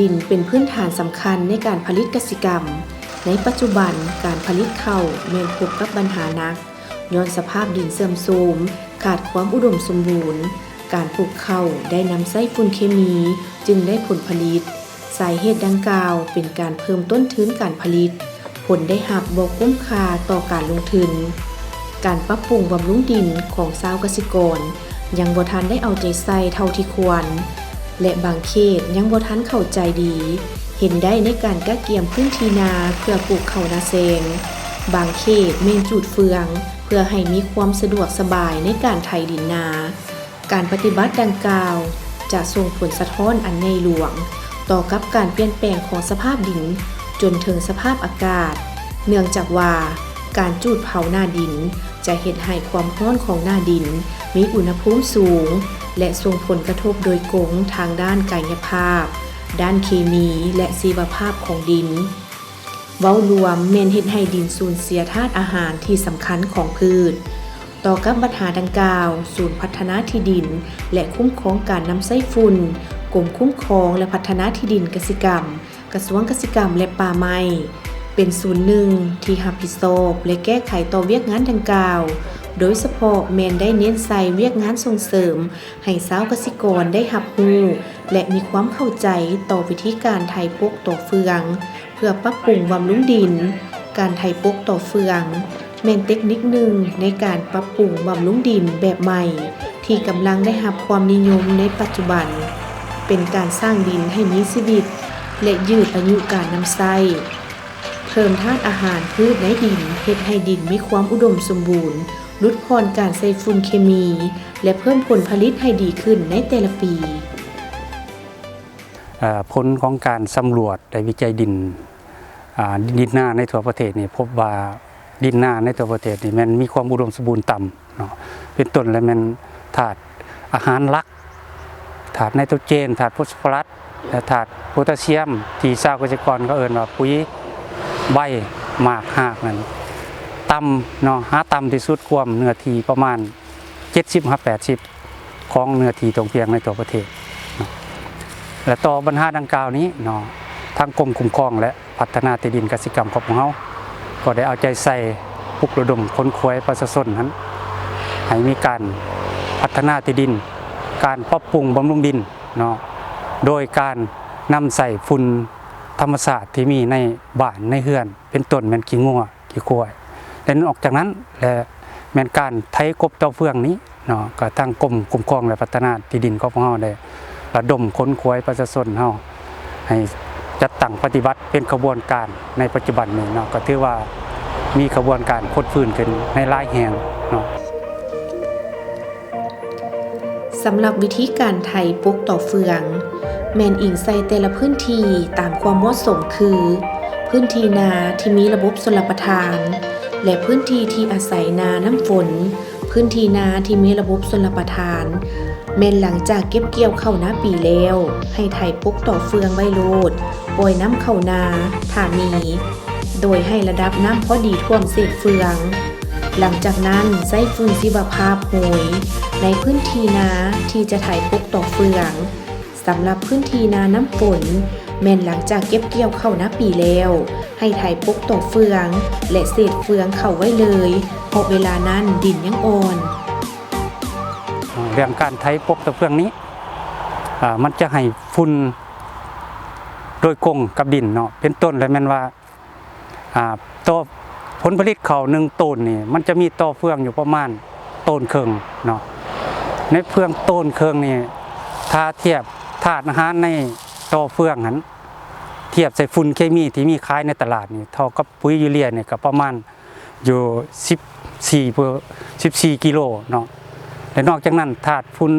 ດິນເປັນພື້ນຖານສຳຄັນໃນການຜະລິດກະສິກຳ. ໃນປັດຈຸບັນ, ການຜະລິດເຂົ້າແມ່ນພົບກັບບັນຫາໜັກ ຍ້ອນສະພາບດິນເສື່ອມໂຊມ, ຂາດຄວາມອຸດົມສົມບູນ, ການປູກເຂົ້າໄດ້ນຳໃຊ້ຝຸ່ນເຄມີຈຶ່ງໄດ້ຜົນຜະລິດ. ສາເຫດດັ່ງກ່າວເປັນການເພີ່ມຕົ້ນທຶນການຜະລິດ, ຜົນໄດ້ຮັບບໍ່ຄຸ້ມຄ່າຕໍ່ການລົງທຶນ. ການປັບປຸງບຳລຸງດິນຂອງຊາວກະສິກອນຍັງບໍ່ທັນໄດ້ເອົາໃຈໃສ່ເທົ່າທີ່ຄວນ ແລະ ບາງເຂດຍັງບໍ່ທັນເຂົ້າໃຈດີ, ເຫັນໄດ້ໃນການກະກຽມພື້ນທີ່ນາເພື່ອປູກເຂົ້ານາແຊງ. ບາງເຂດແມ່ນຈູດເຟືອງເພື່ອໃຫ້ມີຄວາມສະດວກສະບາຍໃນການໄຖດິນນາ. ການປະຕິບັດດັ່ງກ່າວຈະສົ່ງຜົນສະທ້ອນອັນໃຫຍ່ຫຼວງຕໍ່ກັບການປ່ຽນແປງຂອງສະພາບດິນຈົນເຖິງສະພາບອາກາດ, ເນື່ອງຈາກວ່າການຈູດເຜົາໜ້າດິນຈະເຮັດໃຫ້ຄວາມຮ້ອນຂອງໜ້າດິນມີອຸນຫະພູມສູງ ແລະ ສົ່ງຜົນກະທົບໂດຍກົງທາງດ້ານກາຍະພາບ, ດ້ານເຄມີ ແລະ ຊີວະພາບຂອງດິນ. ເວົ້າລວມແມ່ນເຮັດໃຫ້ດິນສູນເສຍທາດອາຫານທີ່ສຳຄັນຂອງພືດ. ຕໍ່ກັບບັນຫາດັ່ງກ່າວ, ສູນພັດທະນາທີ່ດິນ ແລະ ຄຸ້ມຄອງການນຳໃຊ້ຝຸ່ນ, ກົມຄຸ້ມຄອງ ແລະ ພັດທະນາທີ່ດິນກະສິກຳ, ກະຊວງກະສິກຳ ແລະ ປ່າໄມ້ ເປັນສູນໜຶ່ງທີ່ຮັບຜິດຊອບ ແລະ ແກ້ໄຂຕໍ່ວຽກງານດັ່ງກ່າວ, ໂດຍສະເພາະແມ່ນໄດ້ເນັ້ນໃສ່ວຽກງານສົ່ງເສີມໃຫ້ຊາວກະສິກອນໄດ້ຮັບຮູ້ ແລະ ມີຄວາມເຂົ້າໃຈຕໍ່ວິທີການໄຖປົກຕໍເຟືອງ ເພື່ອປັບປຸງບຳລຸງດິນ. ການໄຖປົກຕໍເຟືອງແມ່ນເຕັກນິກໜຶ່ງໃນການປັບປຸງບຳລຸງດິນແບບໃໝ່ ທີ່ກຳລັງໄດ້ຮັບຄວາມນິຍົມໃນປັດຈຸບັນ, ເປັນການສ້າງດິນໃຫ້ມີຊີວິດ ແລະ ຍືດອາຍຸການນຳໃຊ້, ເພີ່ມທາດອາຫານພືດໃນດິນ, ເຮັດໃຫ້ດິນມີຄວາມອຸດົມສົມບູນ, ຫຼຸດຜ່ອນການໃສ່ຝຸ່ນເຄມີ ແລະ ເພີ່ມຜົນຜະລິດໃຫ້ດີຂຶ້ນໃນແຕ່ລະປີ. ເອີ່ ຜົນຂອງການສຳຫຼວດ ແລະ ວິໄຈດິນ ອາ ດິນນາໃນທົ່ວປະເທດນີ້ ພົບວ່າດິນນາໃນທົ່ວປະເທດນີ້ແມ່ນມີຄວາມອຸດົມສົມບູນຕ່ຳເນາະ, ເປັນຕົ້ນແລ້ວແມ່ນທາດອາຫານຫຼັກ, ທາດໄນໂຕຣເຈນ, ທາດໂຟສຟໍຣັສ ແລະ ທາດໂພຕາຊຽມ ທີ່ຊາວກະສິກອນເຂົາເອີ້ນວ່າປຸຍໃບ, ໝາກ, ຮາກນັ້ນຕ່ຳເນາະ, ຫາຕ່ຳທີ່ສຸດ ກວມເນື້ອທີ່ປະມານ ເຈັດສິບຫາແປດສິບ ຂອງເນື້ອທີ່ທົ່ວພຽງໃນທົ່ວປະເທດເນາະ. ແລະ ຕໍ່ບັນຫາດັ່ງກ່າວນີ້ເນາະ, ທາງກົມຄຸ້ມຄອງ ແລະ ພັດທະນາທີ່ດິນກະສິກຳຂອງພວກເຮົາ ກໍໄດ້ເອົາໃຈໃສ່ ປຸກລະດົມຂົນຂວາຍປະຊາຊົນຫັ້ນ ໃຫ້ມີການພັດທະນາທີ່ດິນ, ການປັບປຸງບຳລຸງດິນເນາະ, ໂດຍການນຳໃຊ້ຝຸ່ນທຳມະຊາດທີ່ມີໃນບ້ານໃນເຮືອນ ເປັນຕົ້ນແມ່ນຂີ້ງົວ ຂີ້ຄວາຍ ແລະ ນອກຈາກນັ້ນ ແລະ ແມ່ນການໄຖກົບຕໍເຟືອງນີ້ເນາະ, ກໍທາງກົມຄຸ້ມຄອງ ແລະ ພັດທະນາທີ່ດິນຂອງພວກເຮົາໄດ້ລະດົມຂົນຂວາຍປະຊາຊົນເຮົາ ໃຫ້ຈັດຕັ້ງປະຕິບັດເປັນຂະບວນການໃນປັດຈຸບັນນີ້ເນາະ, ກໍຖືວ່າມີຂະບວນການຟົດຟື້ນຂຶ້ນໃນຫຼາຍແຫ່ງເນາະ. ສຳລັບວິທີການໄຖປົກຕໍເຟືອງ ແມ່ນອີງໃສ່ແຕ່ລະພື້ນທີ່ຕາມຄວາມເໝາະສົມ ຄື ພື້ນທີ່ນາທີ່ມີລະບົບຊົນລະປະທານ ແລະ ພື້ນທີ່ທີ່ອາໄສນານ້ຳຝົນ. ພື້ນທີ່ນາທີ່ມີລະບົບຊົນລະປະທານ ແມ່ນຫຼັງຈາກເກັບກ່ຽວເຂົ້ານາປີແລ້ວ ໃຫ້ໄຖປົກຕໍເຟືອງໄວ້ໂລດ, ປ່ອຍນ້ຳເຂົ້ານາ ຖ້າມີ, ໂດຍໃຫ້ລະດັບນ້ຳພໍດີຖ້ວມເສດເຟືອງ. ຫຼັງຈາກນັ້ນໃຊ້ຝຸ່ນຊີວະພາບໂຮຍໃນພື້ນທີ່ນາທີ່ຈະໄຖປົກຕໍເຟືອງ. ສຳລັບພື້ນທີ່ນານ້ຳຝົນ ແມ່ນຫຼັງຈາກເກັບກ່ຽວເຂົ້ານາປີແລ້ວ ໃຫ້ໄຖປົກຕໍເຟືອງ ແລະ ເສດເຟືອງເຂົ້າໄວ້ເລີຍ ເພາະເວລານັ້ນດິນຍັງອ່ອນ. ເລື່ອງການໄຖປົກຕໍເຟືອງນີ້ ອາ ມັນຈະໃຫ້ຝຸ່ນໂດຍກົງກັບດິນເນາະ, ເປັນຕົ້ນແລ້ວແມ່ນວ່າ ອາ ຕໍ່ຜົນຜະລິດເຂົ້າໜຶ່ງໂຕນນີ້ ມັນຈະມີຕໍເຟືອງຢູ່ປະມານໂຕນເຄິ່ງເນາະ. ໃນເຟືອງໂຕນເຄິ່ງນີ້ ຖ້າທຽບທາດອາຫານໃນຕໍເຟືອງຫັ້ນ ທຽບໃສ່ຝຸ່ນເຄມີທີ່ມີຂາຍໃນຕະຫຼາດນີ້ ເທົ່າກັບປຸຍຢູເຣຍນີ້ ກໍປະມານຢູ່ສິບສີ່ ສິບສີ່ກິໂລເນາະ. ແລະ ນອກຈາກນັ້ນ ທາດຝຸ່ນ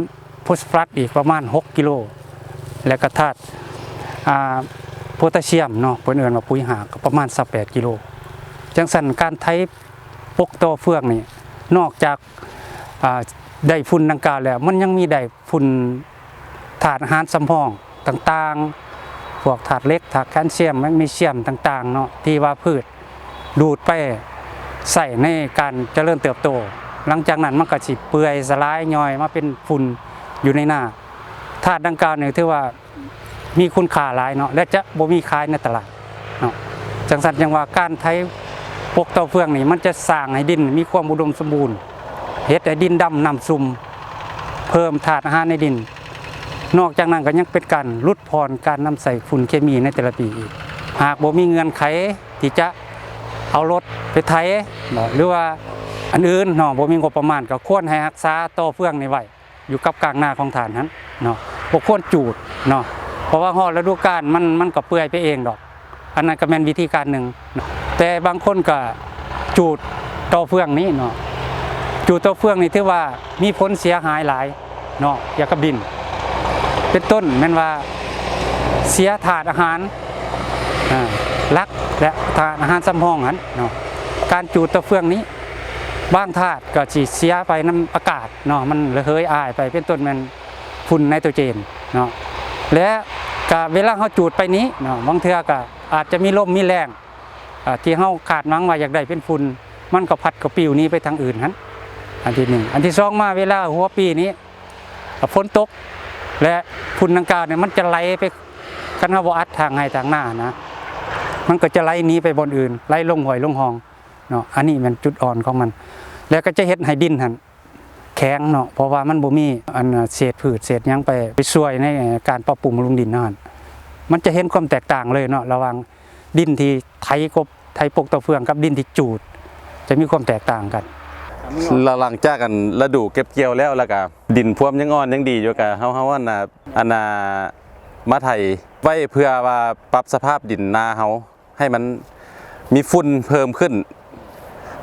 ໂຟສຟໍຣັສອີກປະມານຫົກກິໂລ ແລະກະທາດ ອາ ໂພຕາຊຽມເນາະ ເພິ່ນເອີ້ນວ່າປຸຍຮາກ ກະປະມານຊາວແປດກິໂລ. ຈັ່ງຊັ້ນ ການໄຖປົກຕໍເຟືອງນີ້ ນອກຈາກ ອາ ໄດ້ຝຸ່ນດັ່ງກ່າວແລ້ວ ມັນຍັງມີໄດ້ຝຸ່ນທາດອາຫານສຳຮອງຕ່າງໆ ພວກທາດເຫຼັກ ທາດແຄນຊຽມ ແມກນີຊຽມຕ່າງໆເນາະ ທີ່ວ່າພືດ ດູດໄປໃຊ້ໃນການຈະເລີນເຕີບໂຕ. ຫຼັງຈາກນັ້ນມັນກໍຊິເປື່ອຍສະຫຼາຍຍ່ອຍມາເປັນຝຸ່ນຢູ່ໃນນາ. ທາດດັ່ງກ່າວນີ້ຖືວ່າ ມີຄຸນຄ່າຫຼາຍເນາະ ແລະ ຈະບໍ່ມີຂາຍໃນຕະຫຼາດເນາະ. ຈັ່ງຊັ້ນຈັ່ງວ່າການໄຖປົກຕໍ່ເຟືອງນີ້ ມັນຈະສ້າງໃຫ້ດິນມີຄວາມອຸດົມສົມບູນ, ເຮັດໃຫ້ດິນດຳນ້ຳຊຸ່ມ, ເພີ່ມທາດອາຫານໃນດິນ. ນອກຈາກນັ້ນກໍຍັງເປັນການຫຼຸດຜ່ອນການນຳໃຊ້ຝຸ່ນເຄມີໃນແຕ່ລະປີອີກ. ຫາກບໍ່ມີເງື່ອນໄຂທີ່ຈະເອົາລົດໄປໄຖເນາະ ຫຼືວ່າອັນອື່ນເນາະ, ບໍ່ມີງົບປະມານ ກໍຄວນໃຫ້ຮັກສາຕໍ່ເຟືອງນີ້ໄວ້ ຢູ່ກັບກາງນາຂອງທ່ານຫັ້ນເນາະ, ບໍ່ຄວນຈູດເນາະ ເພາະວ່າຮອດລະດູການມັນ ມັນກໍເປື່ອຍໄປເອງດອກ. ອັນນັ້ນກໍແມ່ນວິທີການໜຶ່ງເນາະ. ແຕ່ບາງຄົນກໍຈູດຕໍ່ເຟືອງນີ້ເນາະ, ຈູດຕໍ່ເຟືອງນີ້ຖືວ່າມີຜົນເສຍຫາຍຫຼາຍເນາະ ກ່ຽວກັບດິນ ເປັນຕົ້ນແມ່ນວ່າເສຍທາດອາຫານ ອາ ຫຼັກ ແລະ ທາດອາຫານສຳຮອງຫັ້ນເນາະ. ການຈູດຕໍ່ເຟືອງນີ້ ບາງທາດກໍຊິເສຍໄປນຳອາກາດເນາະ, ມັນລະເຫີຍອາຍໄປ ເປັນຕົ້ນແມ່ນຝຸ່ນໄນໂຕຣເຈນເນາະ ແລະ ກະເວລາເຮົາຈູດໄປນີ້ເນາະ ບາງເທື່ອກະອາດຈະມີລົມມີແລ້ງ ອາ ທີ່ເຮົາຄາດຫວັງວ່າຢາກໄດ້ເປັນຝຸ່ນ ມັນກໍພັດກໍປິວໜີໄປທາງອື່ນຫັ້ນ ອັນທີໜຶ່ງ. ອັນທີສອງມາ ເວລາຫົວປີນີ້ ອາ ຝົນຕົກ ແລະ ຝຸ່ນດັ່ງກ່າວນີ້ມັນຈະໄຫຼໄປ ຄັນເຮົາບໍ່ອັດທາງໄຮ່ທາງນານະ ມັນກໍຈະໄຫຼໜີໄປບ່ອນອື່ນ ໄຫຼລົງຫ້ວຍລົງຮ່ອງ ເນາະ. ອັນນີ້ແມ່ນຈຸດອ່ອນຂອງມັນ ແລ້ວກໍຈະເຮັດໃຫ້ດິນຫັ້ນແຂງເນາະ ເພາະວ່າມັນບໍ່ມີອັນເສດພືດເສດຫຍັງໄປ ໄປຊ່ວຍໃນການປັບປຸງບຳລຸງດິນນັ້ນ. ມັນຈະເຫັນຄວາມແຕກຕ່າງເລີຍເນາະ ລະຫວ່າງດິນທີ່ໄຖກົບ ໄຖປົກຕໍ່ເຟືອງກັບດິນທີ່ຈູດ ຈະມີຄວາມແຕກຕ່າງກັນ. ລະຫຼັງຈາກອັນລະດູເກັບກ່ຽວແລ້ວ ລະກະດິນພວມຍັງອ່ອນຍັງດີຢູ່ ກະເຮົາ ເຮົາອັນນ່າ ອັນນ່າ ມາໄຖໄວ້ເພື່ອວ່າປັບສະພາບດິນນາເຮົາ ໃຫ້ມັນມີຝຸ່ນເພີ່ມຂຶ້ນ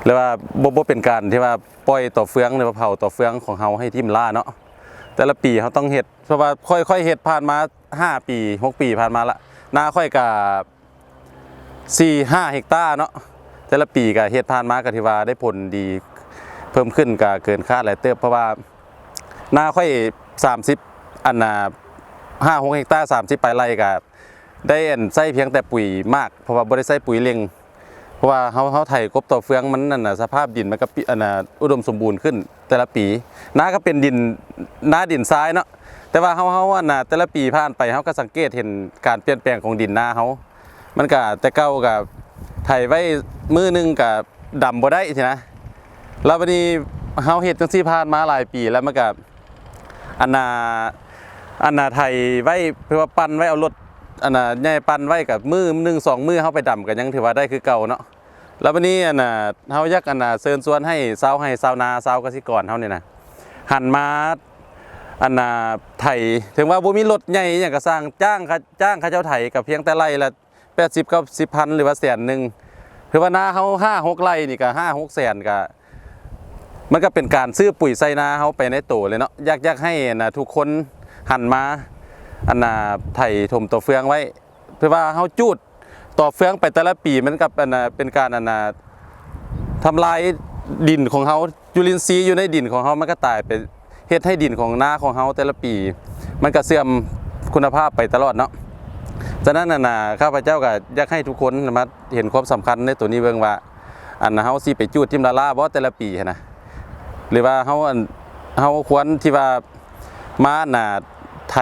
ຫຼືວ່າບໍ່ ບໍ່ເປັນການທີ່ວ່າປ່ອຍຕໍ່ເຟືອງ ຫຼືວ່າເຜົາຕໍ່ເຟືອງຂອງເຮົາໃຫ້ຖິ້ມລ້າເນາະ. ແຕ່ລະປີເຮົາຕ້ອງເຮັດ ເພາະວ່າຂ້ອຍ ຂ້ອຍເຮັດຜ່ານມາຫ້າປີ ຫົກປີຜ່ານມາລະ ນາຂ້ອຍກະສີ່ຫ້າເຮັກຕາເນາະ. ແຕ່ລະປີກະເຮັດຜ່ານມາກະຖືວ່າໄດ້ຜົນດີເພີ່ມຂຶ້ນ ກະເກີນຄາດຫຼາຍເຕີບ ເພາະວ່ານາຂ້ອຍສາມສິບ ອັນນ່າ ຫ້າຫົກເຮັກຕາ ສາມສິບປາຍໄຮ່ ກະ ໄດ້ອັນໃຊ້ພຽງແຕ່ປຸຍໝາກ ເພາະວ່າບໍ່ໄດ້ໃຊ້ປຸຍເລັ່ງ ເພາະວ່າເຮົາ ເຮົາໄຖກົບຕໍ່ເຟືອງ ມັນອັນນ່າ ສະພາບດິນມັນກໍປິ ອັນນ່າ ອຸດົມສົມບູນຂຶ້ນແຕ່ລະປີ. ນາກໍເປັນດິນ ນາດິນຊາຍເນາະ ແຕ່ວ່າເຮົາ ເຮົາອັນນ່າ ແຕ່ລະປີຜ່ານໄປ ເຮົາກໍສັງເກດເຫັນການປ່ຽນແປງຂອງດິນນາເຮົາ. ມັນກະ ແຕ່ເກົ່າກະໄຖໄວ້ມື້ໜຶ່ງກະດຳບໍ່ໄດ້ຊີ້ນະ. ແລ້ວບັດນີ້ເຮົາເຮັດຈັ່ງຊີ້ຜ່ານມາຫຼາຍປີແລ້ວ ມັນກະ ອັນນ່າ ອັນນ່າ ໄຖໄວ້ ເພື່ອວ່າປັ່ນໄວ້ ເອົາລົດ ອັນນ່າ ໃຫຍ່ປັ່ນໄວ້ ກະມື້ໜຶ່ງສອງມື້ເຮົາໄປດຳ ກະຍັງຖືວ່າໄດ້ຄືເກົ່າເນາະ. ແລ້ວບັດນີ້ ອັນນ່າ ເຮົາຢາກ ອັນນ່າ ເຊີນຊວນໃຫ້ຊາວໄຮ່ຊາວນາ ຊາວກະສິກອນເຮົານີ້ນະ ຫັນມາ ອັນນ່າ ໄຖ ເຖິງວ່າບໍ່ມີລົດໃຫຍ່ອີ່ຫຍັງກະຊ່າງ ຈ້າງ ຈ້າງເຂົາເຈົ້າໄຖ ກະພຽງແຕ່ໄລ່ລະ ແປດສິບ ເກົ້າສິບພັນ ຫຼືວ່າແສນໜຶ່ງ ຖືວ່ານາເຮົາຫ້າຫົກໄລ່ນີ້ກະຫ້າຫົກແສນ ກະ ມັນກະເປັນການຊື້ປຸຍໃສ່ນາເຮົາໄປໃນໂຕເລີຍເນາະ. ຢາກ ຢາກໃຫ້ ອັນນ່າ ທຸກຄົນຫັນມາ ອັນນ່າ ໄຖຖົມຕໍ່ເຟືອງໄວ້ ເພາະວ່າເຮົາຈູດຕໍ່ເຟືອງໄປແຕ່ລະປີ ມັນກະ ອັນນ່າ ເປັນການ ອັນນ່າ ທຳລາຍດິນຂອງເຮົາ ຈຸລິນຊີຢູ່ໃນດິນຂອງເຮົາ ມັນກະຕາຍໄປ ເຮັດໃຫ້ດິນຂອງນາຂອງເຮົາແຕ່ລະປີ ມັນກະເສື່ອມຄຸນນະພາບໄປຕະຫຼອດເນາະ. ສະນັ້ນ ອັນນ່າ ຂ້າພະເຈົ້າກະຢາກໃຫ້ທຸກຄົນມາເຫັນຄວາມສຳຄັນໃນໂຕນີ້ເບິ່ງວ່າ ອັນເຮົາຊິໄປຈູດຖິ້ມລ້າໆບໍ່ແຕ່ລະປີຫັ້ນນະ ຫຼືວ່າເຮົາ ອັນ ເຮົາຄວນທີ່ວ່າມາ ອັນນ່າ ໄຖ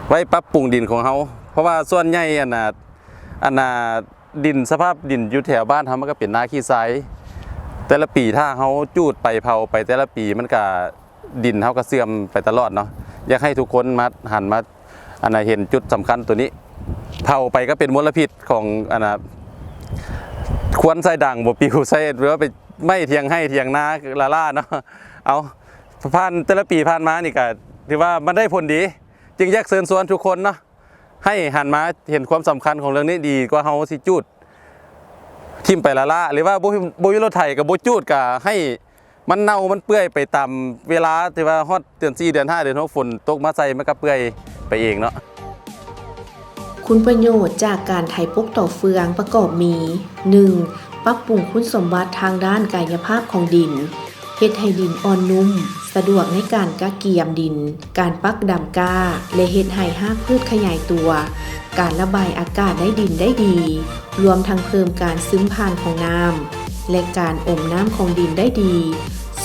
ໄວ້ປັບປຸງດິນຂອງເຮົາ ເພາະວ່າສ່ວນໃຫຍ່ ອັນນ່າ ອັນນ່າ ດິນ ສະພາບດິນຢູ່ແຖວບ້ານເຮົາມັນກະເປັນນາຂີ້ຊາຍ ແຕ່ລະປີຖ້າເຮົາຈູດໄປເຜົາໄປແຕ່ລະປີ ມັນກະ ດິນເຮົາກະເສື່ອມໄປຕະຫຼອດເນາະ. ຢາກໃຫ້ທຸກຄົນມາ ຫັນມາ ອັນນ່າ ເຫັນຈຸດສຳຄັນໂຕນີ້ ເຜົາໄປກະເປັນມົນລະພິດຂອງ ອັນນ່າ ຄວັນໃສ່ດັງບໍ່ປິວໃສ່ ຫຼືວ່າໄປໄໝ້ຖຽງໄຮ່ຖຽງນາລ້າໆເນາະ. ເອົາ ຜ່ານແຕ່ລະປີຜ່ານມານີ້ກະຖືວ່າມັນໄດ້ຜົນດີ ຈຶ່ງຢາກເຊີນຊວນທຸກຄົນເນາະ ໃຫ້ຫັນມາເຫັນຄວາມສຳຄັນຂອງເລື່ອງນີ້ ດີກວ່າເຮົາຊິຈູດຖິ້ມໄປລ້າໆ ຫຼືວ່າບໍ່ ບໍ່ມີລົດໄຖກະບໍ່ຈູດ ກະໃຫ້ມັນເນົ່າມັນເປື່ອຍໄປຕາມເວລາ ທີ່ວ່າຮອດເດືອນສີ່ ເດືອນຫ້າ ເດືອນຫົກ ຝົນຕົກມາໃສ່ ມັນກະເປື່ອຍໄປເອງເນາະ. ຄຸນປະໂຫຍດຈາກການໄຖປົກຕໍ່ເຟືອງປະກອບມີ ໜຶ່ງ. ປັບປຸງຄຸນສົມບັດທາງດ້ານກາຍະພາບຂອງດິນ ເຮັດໃຫ້ດິນອ່ອນນຸ້ມ, ສະດວກໃນການກະກຽມດິນ, ການປັກດຳກ້າ ແລະ ເຮັດໃຫ້ຮາກພືດຂະຫຍາຍຕົວ, ການລະບາຍອາກາດໃນດິນໄດ້ດີ, ລວມທັງເພີ່ມການຊຶມຜ່ານຂອງນ້ຳ ແລະ ການອົມນ້ຳຂອງດິນໄດ້ດີ.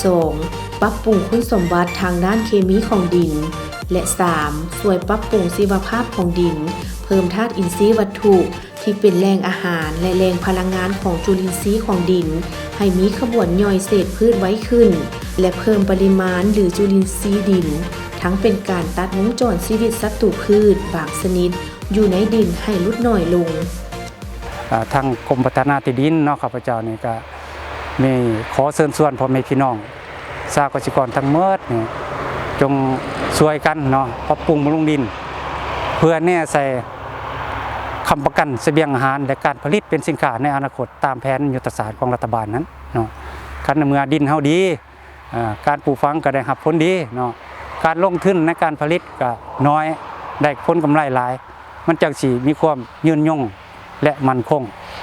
ສອງ. ປັບປຸງຄຸນສົມບັດທາງດ້ານເຄມີຂອງດິນ, ແລະ ສາມ ຊ່ວຍປັບປຸງຊີວະພາບຂອງດິນ, ເພີ່ມທາດອິນຊີວັດຖຸທີ່ເປັນແຫຼ່ງອາຫານ ແລະ ແຫຼ່ງພະລັງງານຂອງຈຸລິນຊີຂອງດິນ ໃຫ້ມີຂະບວນຍ່ອຍເສດພືດໄວຂຶ້ນ ແລະ ເພີ່ມປະລິມານ ຫຼື ຈຸລິນຊີດິນ, ທັງເປັນການຕັດວົງຈອນຊີວິດສັດຕູພືດບາງຊະນິດຢູ່ໃນດິນໃຫ້ຫຼຸດໜ້ອຍລົງ. ອ່າ ທາງກົມພັດທະນາທີ່ດິນເນາະ ຂ້າພະເຈົ້ານີ້ກະມີຂໍເຊີນຊວນພໍ່ແມ່ພີ່ນ້ອງຊາວກະສິກອນທັງໝົດນີ້ ຈົ່ງຊ່ວຍກັນເນາະ ປັບປຸງບຳລຸງດິນ ເພື່ອແນໃສ່ຄ້ຳປະກັນສະບຽງອາຫານ ແລະ ການຜະລິດເປັນສິນຄ້າໃນອະນາຄົດ ຕາມແຜນຍຸດທະສາດຂອງລັດຖະບານນັ້ນເນາະ. ຄັນໃນເມື່ອດິນເຮົາດີ ອ່າ ການປູກຝັງກໍໄດ້ຮັບຜົນດີເນາະ, ການລົງທຶນໃນການຜະລິດກໍນ້ອຍ ໄດ້ຜົນກຳໄລຫຼາຍ, ມັນຈັ່ງຊິມີຄວາມຍືນຍົງ ແລະ ໝັ້ນຄົງ